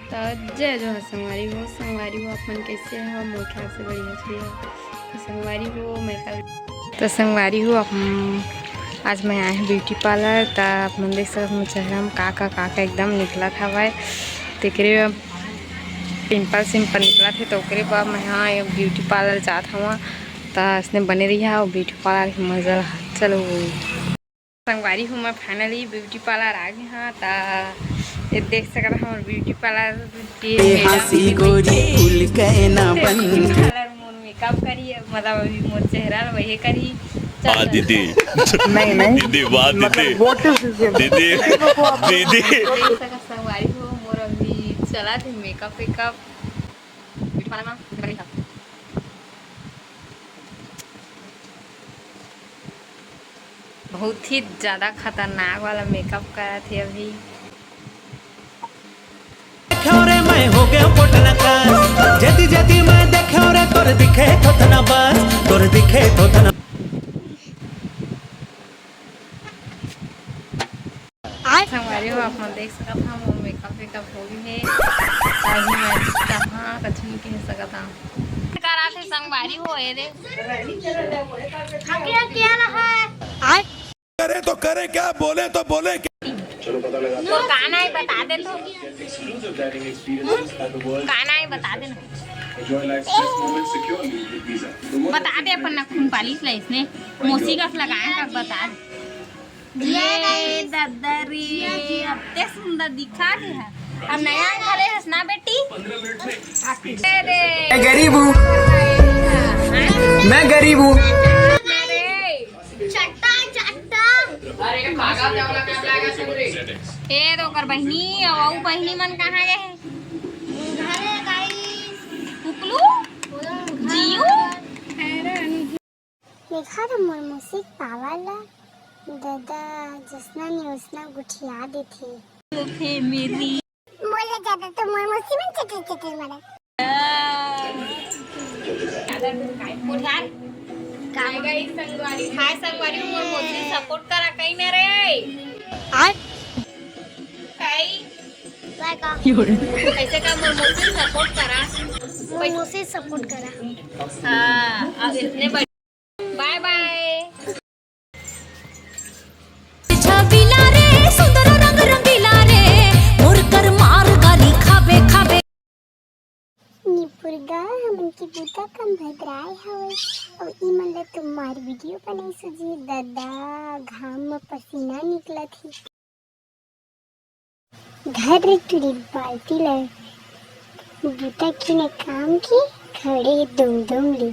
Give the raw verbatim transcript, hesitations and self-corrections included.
त जय जोहार संगवारी हो, संगवारी हो, आप मन कैसे हो? मोर ख्याल से बढ़िया, बढ़िया। तो संगवारी हो, मैं कल, तो संगवारी हो, आप, आज मैं आए हूँ ब्यूटी पार्लर। त आप मन देख सकत हो, मोर चेहरा में का, का, का, का एकदम निकलत हवय। तेकरे पिंपल सिंपल निकलत हे, तो ओकरे बर मैं हा ब्यूटी पार्लर जात हवं। त इसने बने रहिहा अउ ब्यूटी पार्लर के मजा ला। चलो। संगवारी हो, मैं finally ब्यूटी पार्लर आ गे हाँ। त ये देख सकत हव, हमर ब्यूटी पार्लर के ए madam हासी जी गोरी बैठे। फूल कहना बन। पार्लर मोर मेकअप करी, मतलब अभी मोर चेहरा ल वही करी। चल, वाह चल, दीदी। चल। नहीं, नहीं। दीदी, वाह दीदी। मतलब, what is this? दीदी, दीदी। देख सकत संगवारी हो, मोर अभी चलत हे मेकअप वेकअप। ब्यूटी पार्लर में बहुत ही ज्यादा खतरनाक वाला मेकअप करत हे अभी। देख्यो रे, मैं हो गया पोटला का। जदी जदी मैं देख्यो रे, तोर दिखे थोथना बस, तोर दिखे थोथना। संगवारी हो, आप मन देख सकत हव, मोर मेकअप वेकअप हो गे हे। अभी मैं कहाँ कछु नहीं कह सकत हव। करा थे संगवारी हो, ए दे। हके क्या रहा है? करे तो करे क्या, बोले तो बोले क्या? मोर का नाई बता दे तो। का नाई बता दे ना। बता दे अपन ना खून पालिस ला इसने। मोसी कस लगाए का बता दे। ये दद्दा रे, अत्ते सुंदर दिखा दे है। अब नया घरे हस ना बेटी? अरे। मैं गरीब हूँ। मैं गरीब हूँ। अरे। चट्टा, चट्टा। ए तो ओकर बहिनी, अउ अउ बहिनी मन कहाँ गए हैं? घरे guys। कुकलू? जियू? देखा तो मोर मौसी के पावर ला, ददा जसना नहीं उसना गुठिया देथे। तो थे मेरी। मोला ज्यादा तो मोर मौसी मन चटर चटर मारा। उधार। हाय संगवारी, हाय संगवारी, मोर मौसी support करा कहीं ना रे। आय। कहीं। ऐसे का मोर मौसी support करा। मोर मौसी support करा। हाँ, अब इतने बड़े। Bye bye। छबीला रे, सुंदर रंग रंगीला रे, मोर कर मार गारी खाबे खाबे। निपुर गा, हमन के बूता कम भद्राए हवय, अउ ई मन ल तुम्हार video बनाई सुजी ददा, घाम म पसीना निकलत हे। धर रे टुरी बाल्टी ल, बूता की न काम की, खड़े दुम दुम ले।